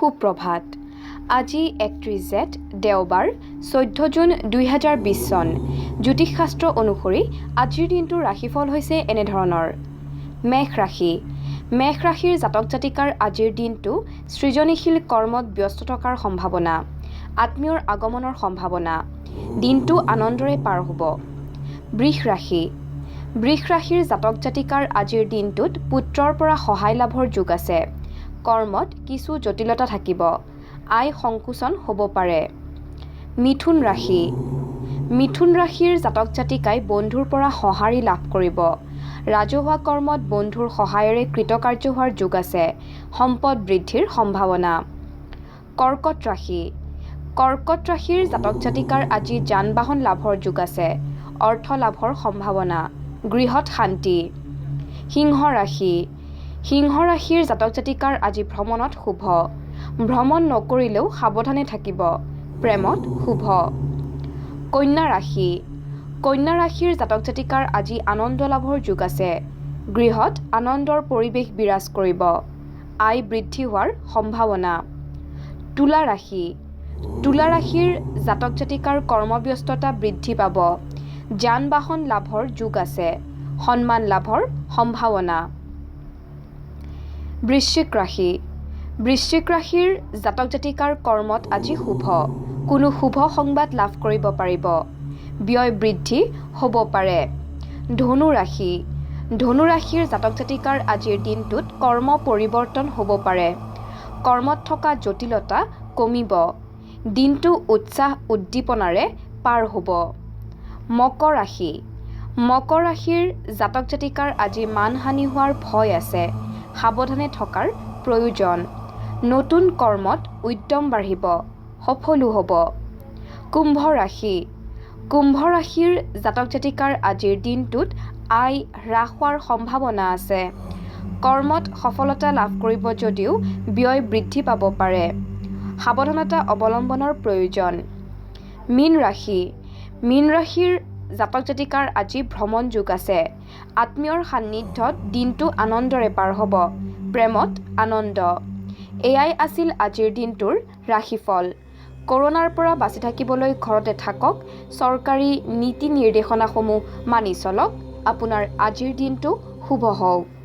সুপ্ৰভাত। আজি 31 জেঠ, দেওবাৰ, 14 জুন 2020 চন। জ্যোতিষশাস্ত্ৰ অনুসৰি আজিৰ দিনটোৰ ৰাশিফল হৈছে এনেধৰণৰ। মেষ ৰাশি। মেষ ৰাশিৰ জাতক জাতিকাৰ আজিৰ দিনটো সৃজনীশীল কৰ্মত ব্যস্ত থকাৰ সম্ভাৱনা। আত্মীয়ৰ আগমনৰ সম্ভাৱনা। দিনটো আনন্দৰে পাৰ হ'ব। বৃষ ৰাশি। বৃষ ৰাশিৰ জাতক জাতিকাৰ আজিৰ দিনটোত পুত্ৰৰ পৰা সহায় লাভৰ যোগ আছে। কৰ্মত কিছু জটিলতা থাকিব। আয় সংকোচন হ'ব পাৰে। মিথুন ৰাশি। মিথুন ৰাশিৰ জাতক জাতিকাই বন্ধুৰ পৰা সঁহাৰি লাভ কৰিব। ৰাজহুৱা কৰ্মত বন্ধুৰ সহায়েৰে কৃতকাৰ্য হোৱাৰ যোগ আছে। সম্পদ বৃদ্ধিৰ সম্ভাৱনা। কৰ্কট ৰাশি। কৰ্কট ৰাশিৰ জাতক জাতিকাৰ আজি যান বাহন লাভৰ যোগ আছে। অৰ্থ লাভৰ সম্ভাৱনা। গৃহত শান্তি। সিংহ ৰাশি। সিংহ ৰাশিৰ জাতক জাতিকাৰ আজি ভ্ৰমণত শুভ। ভ্ৰমণ নকৰিলেও সাৱধানে থাকিব। প্ৰেমত শুভ। কন্যা ৰাশি। কন্যা ৰাশিৰ জাতক জাতিকাৰ আজি আনন্দ লাভৰ যোগ আছে। গৃহত আনন্দৰ পৰিৱেশ বিৰাজ কৰিব। আয় বৃদ্ধি হোৱাৰ সম্ভাৱনা। তুলা ৰাশি। তুলা ৰাশিৰ জাতক জাতিকাৰ কৰ্মব্যস্ততা বৃদ্ধি পাব। যান বাহন লাভৰ যোগ আছে। সন্মান লাভৰ সম্ভাৱনা। বৃশ্চিক ৰাশি। বৃশ্চিক ৰাশিৰ জাতক জাতিকাৰ কৰ্মত আজি শুভ। কোনো শুভ সংবাদ লাভ কৰিব পাৰিব। ব্যয় বৃদ্ধি হ'ব পাৰে। ধনু ৰাশি। ধনু ৰাশিৰ জাতক জাতিকাৰ আজিৰ দিনটোত কৰ্ম পৰিৱৰ্তন হ'ব পাৰে। কৰ্মত থকা জটিলতা কমিব। দিনটো উৎসাহ উদ্দীপনাৰে পাৰ হ'ব। মকৰ ৰাশি। মকৰ ৰাশিৰ জাতক জাতিকাৰ আজি মানহানি হোৱাৰ ভয় আছে। সাৱধানে থকাৰ প্ৰয়োজন। নতুন কৰ্মত উদ্যম বাঢ়িব। সফলো হ'ব। কুম্ভ ৰাশি। কুম্ভ ৰাশিৰ জাতক জাতিকাৰ আজিৰ দিনটোত আয় হ্ৰাস হোৱাৰ সম্ভাৱনা আছে। কৰ্মত সফলতা লাভ কৰিব যদিও ব্যয় বৃদ্ধি পাব পাৰে। সাৱধানতা অৱলম্বনৰ প্ৰয়োজন। মীন ৰাশি। মীন ৰাশিৰ জাতক জাতিকাৰ আজি ভ্ৰমণ যোগ আছে। আত্মীয়ৰ সান্নিধ্যত দিনটো আনন্দৰে পাৰ হ'ব। প্ৰেমত আনন্দ। এয়াই আছিল আজিৰ দিনটোৰ ৰাশিফল। কৰোণাৰ পৰা বাচি থাকিবলৈ ঘৰতে থাকক। চৰকাৰী নীতি নিৰ্দেশনাসমূহ মানি চলক। আপোনাৰ আজিৰ দিনটো শুভ হওক।